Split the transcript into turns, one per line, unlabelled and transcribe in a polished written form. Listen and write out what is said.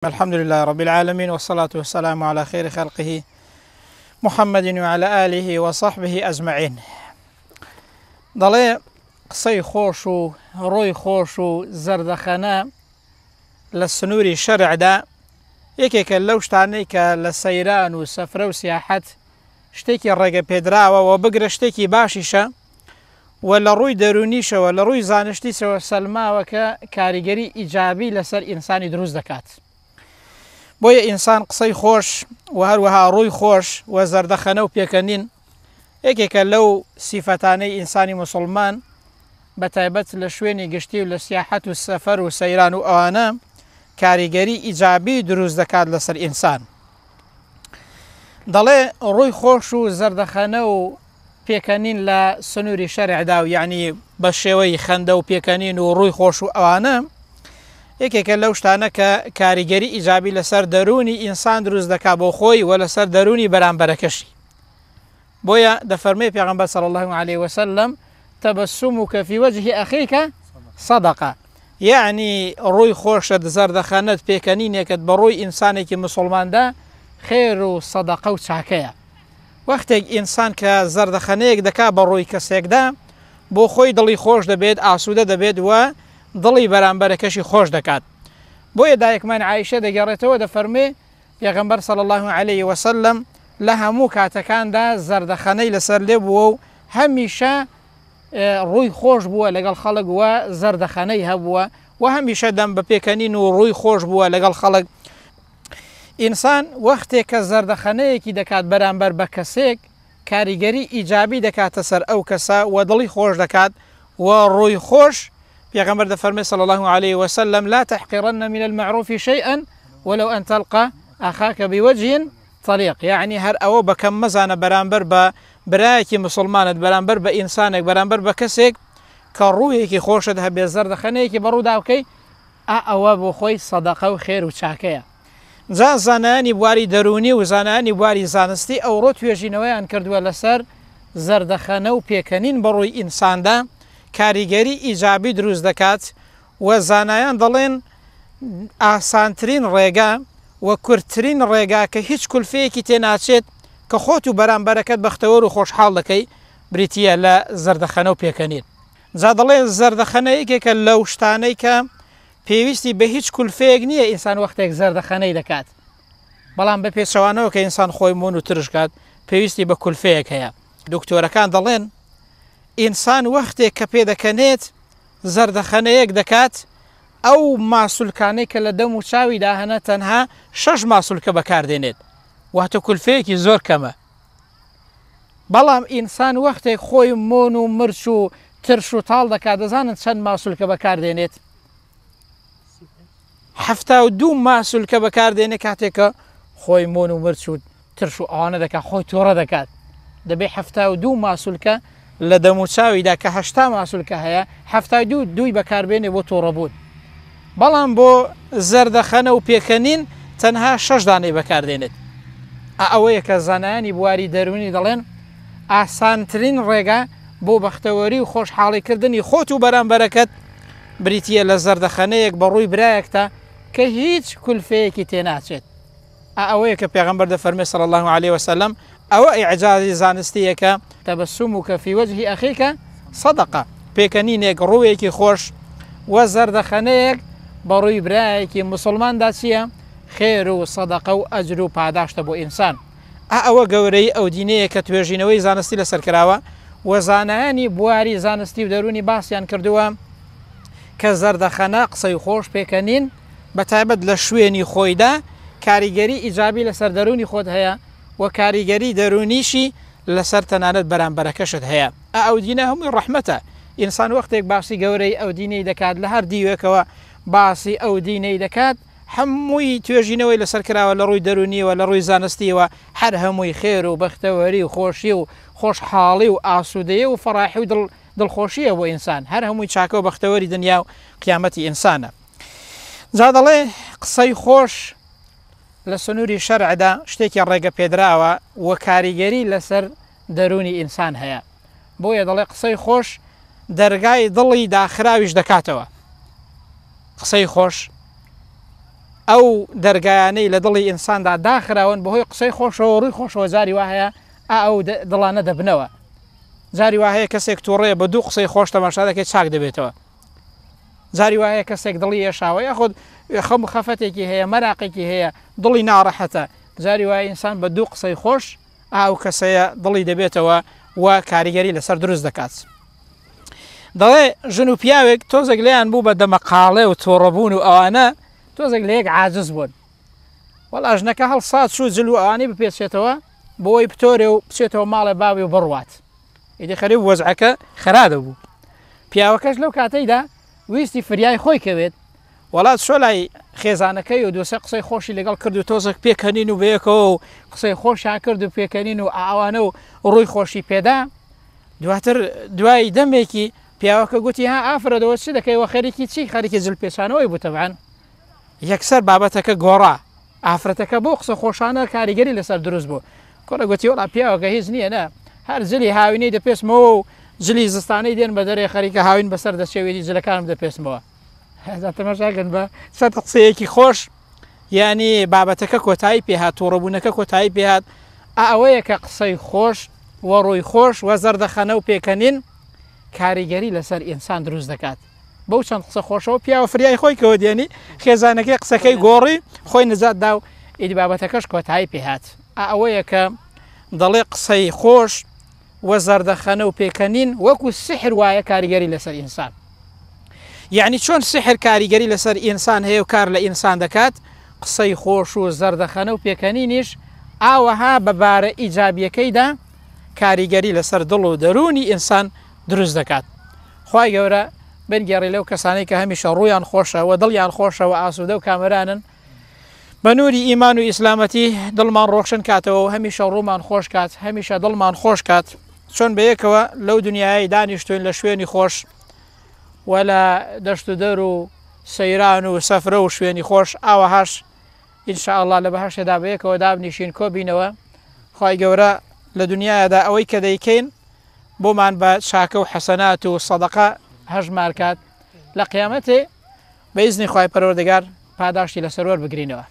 الحمد لله رب العالمین والصلاة والسلام علی خیر خلقه محمد وعلى آله وصحبه اجمعین دەڵێ قسەی خۆش و ڕۆی خۆش و زەردەخەنە لە سنووری شەرعدا یەکێکە لەو شتانەی کە لە سەیران و سەفرە و سیاحەت شتێکی ڕێگە پێدراوە و بگرە شتێکی باشیشە و لە ڕووی دەروونیشەوە لە ڕووی زانشتیشەوە سەلماوە کە کاریگەری ئیجابی لەسەر ئینسانی دروست دەکات. بۆیە ئینسان قسەی خۆش و هەروەها ڕووی خۆش و زەردەخەنە و پێکەنین یەکێکە لەو سیفەتانەی ئینسانی موسڵمان بە تایبەت لە شوێنی گشتی و لە سیاحەت و سەفەر و سەیران و ئەوانە کاریگەری ئیجابی دروست دەکات لەسەر ئینسان. دەڵێ ڕووی خۆش و زەردەخەنە و پێکەنین لە سنووری شەرعدا و یعنی بە شێوەی خەندە و پێکەنین و ڕووی خۆش و ئەوانە یەکێکە لەو شتانە کە کاریگەری ئیجابی لەسەر دەروونی ئینسان دروست دەکا بۆ خۆی و لەسەر دەروونی بەرامبەرەکەشی. بۆیە دەفەرمێ پێغەمبەر صلی اللە علیه وسلم تبسمک فی وجه اخیک صدقە یەعنی ڕووی خۆشت زەردەخەنەت پێکەنینێکت بە ڕووی ئینسانێکی مسوڵماندا خێر و سەدەقە و چاکەیە وەختێک ئینسان کە زەردەخەنەیەک دەکا بە ڕووی کەسێکدا بۆ خۆی دڵی خۆش دەبێت ئاسوودە دەبێت و دڵی بەرامبەرەکەشی خۆش دەکات بۆیە دایکمان عائیشە دەگەڕێتەوە دەفەرموێ پێغەمبەر صلی اللە علیە وسلم لە هەموو کاتەکاندا زەردەخەنەی لەسەر لێ بووە و هەمیشە ڕووی خۆش بووە لەگەڵ خەڵک و زەردەخەنەی هەبووە و هەمیشە دەم بە پێکەنین و ڕووی خۆش بووە لەگەڵ خەڵک. ئینسان وەختێک کە زەردەخەنەیەکی دەکات بەرامبەر بە کەسێک کاریگەری ئیجابی دەکاتە سەر ئەو کەسە و دڵی خۆش دەکات و ڕووی خۆش، پێغەمبەر دەفەرمێ صلی اللە علیە وسلم لا تحقرن من المعروف شیئا ولو ان تلقی اخاک بوجه طلیق یەعنی هەر ئەوە بە کەم مەزانە بەرامبەر بە برایەکی موسڵمانت بەرامبەر بە ئینسانێک بەرامبەر بە کەسێک کە ڕوویەکی خۆشت هەبێ زەردەخەنەیەکی بە ڕوودا بکەی ئا ئەوە بۆ خۆی سەدەقە و خێر و چاکەیە. جا زانایانی بواری دەروونی و زانایانی بواری زانستی ئەوڕۆ توێژینەوەیان کردووە لەسەر زەردەخەنە و پێکەنین بەڕووی ئینساندا کاریگەری ئیجابی دروست دەکات و زانایان دەڵێن ئاسانترین ڕێگا و کورتترین ڕێگا کە هیچ کولفەیەکی تێناچێت کە خۆت و بەرامبەرەکەت بەختەوەر و خۆشحاڵ دەکەی بریتییە لە زەردەخەنە و پێکەنین. جا دەڵێن زەردەخەنە یەکێکە لەو شتانەی کە پێویستی بە هیچ کولفەیەک نییە ئینسان وەختێک زەردەخەنەی دەکات، بەڵام بە پێچەوانەوە کە ئینسان خۆی مۆن و ترش کات پێویستی بە کولفەیەک هەیە. دکتۆرەکان دەڵێن ئینسان وەختێک کە پێدەکەنێت زەردەخەنەیەک دەکات ئەو ماسولکانەی کە لە دەم و چاویدا هەنە تەنها شەش ماسولکە بەکاردێنێت واتە کولفەیەکی زۆر کەمە. بەڵام ئینسان وەختێک خۆی مۆن و مرچ و ترش و تاڵ دەکات دەزانن چەند ماسولکە بەکار دێنێت؟ 72 ماسولکە بەکار دێنێت کاتێک کە خۆی مۆن و مرچ و ترش و ئەوانە دەکات خۆی تۆڕە دەکات دەبێ 72 ماسولکە لە دەموچاویدا کە 80 ماسولکە هەیە 72 دووی بەکاربێنێ بۆ تۆڕەبوون بەڵام بۆ زەردەخەنە و پێکەنین تەنها شەش دانەی بەکاردێنێت. ئا ئەوەیە کە زانایانی بواری دەروونی دەڵێن ئاسانترین ڕێگا بۆ بەختەوەری و خۆشحاڵیکردنی خۆت و بەرامبەرەکەت بریتییە لە زەردەخەنەیەک بە ڕووی برایەکتا کە هیچ کولفەیەکی تێناچێت. ئا ئەوەیە کە پێغەمبەر دەفەرموێ صلی اللە علیە وسلم، ئەوە ئیعجازی زانستییە کە، تبسمک فی وجه اخیک صدقە، پێکەنینێک، ڕووێکی خۆش و زەردەخەنەیەک بە ڕووی برایەکی موسڵماندا چییە؟ خێر و سەدەقە و ئەجر و پاداشتە بۆ ئینسان. ئا ئەوە گەورەیی ئەو دینەیە کە توێژینەوەی زانستی لەسەر کراوە و زانایانی بواری زانستی و دەروونی باسیان کردووە کە زەردەخەنە، قسەی خۆش، پێکەنین، بە تایبەت لە شوێنی خۆیدا کاریگەری ئیجابی لەسەر دەروونی خۆت هەیە و کاریگەری دەروونیشی لەسەر تەنانەت بەرامبەرەکەشت هەیە. ئا ئەو دینە هەمووی ڕەحمەتە. ئینسان وەختێک باسی گەورەی ئەو دینەی دەکات لە هەر دیوێکەوە باسی ئەو دینەی دەکات هەمووی توێژینەوەی لەسەر کراوە لە ڕووی دەروونیەوە لە ڕووی زانستیەوە هەر هەمووی خێر و بەختەوەری و خۆشی و خۆشحاڵی و ئاسوودەیی و فەڕاحی و دڵ دڵخۆشیە بۆ ئینسان هەر هەمووی چاکە و بەختەوەری دنیا و قیامەتی ئینسانە. جا دەڵێ قسەی خۆش لە سنووری شەرعدا شتێکی ڕێگە پێدراوە و کاریگەری لەسەر دەروونی ئینسان هەیە بۆیە دەڵێ قسەی خۆش دەرگای دڵی داخراویش دەکاتەوە قسەی خۆش. ئەو دەرگایانەی لە دڵی ئینساندا داخراون بەهۆی قسەی خۆشەوە ڕووی خۆشەوە جاری وا هەیە ئا ئەو دڵانە دەبنەوە. جاری وا هەیە کەسێک تووڕەیە بە دوو قسەی خۆش تەماشا دەکەی چاک دەبێتەوە. جاری وا هەیە کەسێک دڵی ئێشاوە یاخود خەم و خەفەتێکی هەیە مەراقێکی هەیە دڵی ناڕەحەتە جاری وایە ئینسان بە دوو قسەی خۆش ئەو کەسەیە دڵی دەبێتەوە و کاریگەری لەسەر دروست دەکات. دەڵێ ژن و پیاوێک تۆزێک لێیان بوو بە دەمەقاڵێ و تۆڕەبوون و ئەوانە تۆزێک لە یەک عاجز بوون. وەڵا ژنەکە هەڵسا چوو جل و ئەوانەی بپێچێتەوە بۆی بتۆرێ و بچێتەوە ماڵێ باوی و بڕوات. ئیدی خەریک وەزعەکە خرا دەبوو. پیاوەکەش لەو کاتەیدا ویستی فریای خۆی کەوێت. وەڵا چۆ لای خێزانەکەی و دووسێ قسەی خۆشی لەگەڵ کرد و تۆزێک پێکەنین و بەیەکەوە و قسەی خۆشیان کرد و پێکەنین و ئاوانە و ڕووی خۆشی پێدا. دواتر دوای دەمێکی پیاوەکە گوتی ها ئافرەتەوە چ دەکەی وە خەریکی چی خەریکی جل پێچانەوەی بوو تەبعەن یەکسەر بابەتەکە گۆڕا ئافرەتەکە بۆ قسە خۆشانە کاریگەری لەسەر دروست بوو کوڕە گوتی وەڵا پیاوەکە هیچ نییە نە هەر جلی هاوینەی دەپێچمەوە و جلی زستانەی دێن بە دەرێ خەریکە هاوین بەسەر دەچێوێتی جلەکانم دەپێچمەوە تەماشاکەن بە سەد قسەیەکی خۆش یعنی بابەتەکە کۆتایی پێهات تووڕەبوونەکە کۆتایی پێهات ئەوەیە کە قسەی خۆش و ڕووی خۆش و زەردەخەنە و پێکەنین کاریگەری لەسەر ئینسان دروست دەکات بەو چەند قسە خۆشەوە پیاوە فریای خۆی کەوە دێنی خێزانەکەی قسەکەی گۆڕی خۆی نجات دا و ئیدی بابەتەکەش کۆتایی پێهات ئەوەیە کە دەڵێ قسەی خۆش و زەردەخەنە و پێکەنین وەکو سحر وایە کاریگەری لەسەر ئینسان یعنی چۆن سحر کاریگەری لەسەر ئینسان هەیە و کار لە ئینسان دەکات قسەی خۆش و زەردەخەنە و پێکەنینیش ئاوەها بە بارە ئیجابیەکەیدا کاریگەری لەسەر دڵ و دەروونی ئینسان دروست دەکات. خوای گەورە بنگێڕی لەو کەسانەی کە هەمیشە ڕوویان خۆشە و دڵیان خۆشە و ئاسوودە و کامەرانن بە نوری ئیمان و ئیسلامەتی دڵمان ڕۆشن کاتەوە و هەمیشە ڕوومان خۆش کات هەمیشە دڵمان خۆش کات چۆن بەیەکەوە لەو دنیای دانیشتوین لە شوێنی خۆش و لە دەشت و دەر و سەیران و سەفرە و شوێنی خۆش ئاوەهاش ان شاء اللە لە بەهەشتێدا بەیەکەوە دابنیشین کۆبینەوە خوای گەورە لە دنیادا ئەوەی کە دەیکەین بۆمان بە چاکە و حەسەنات و سەدەقە هەژمار کات لە قیامەتێ بە ئیزنی خوای پەروەردگار پاداشتی لەسەر وەربگرینەوە.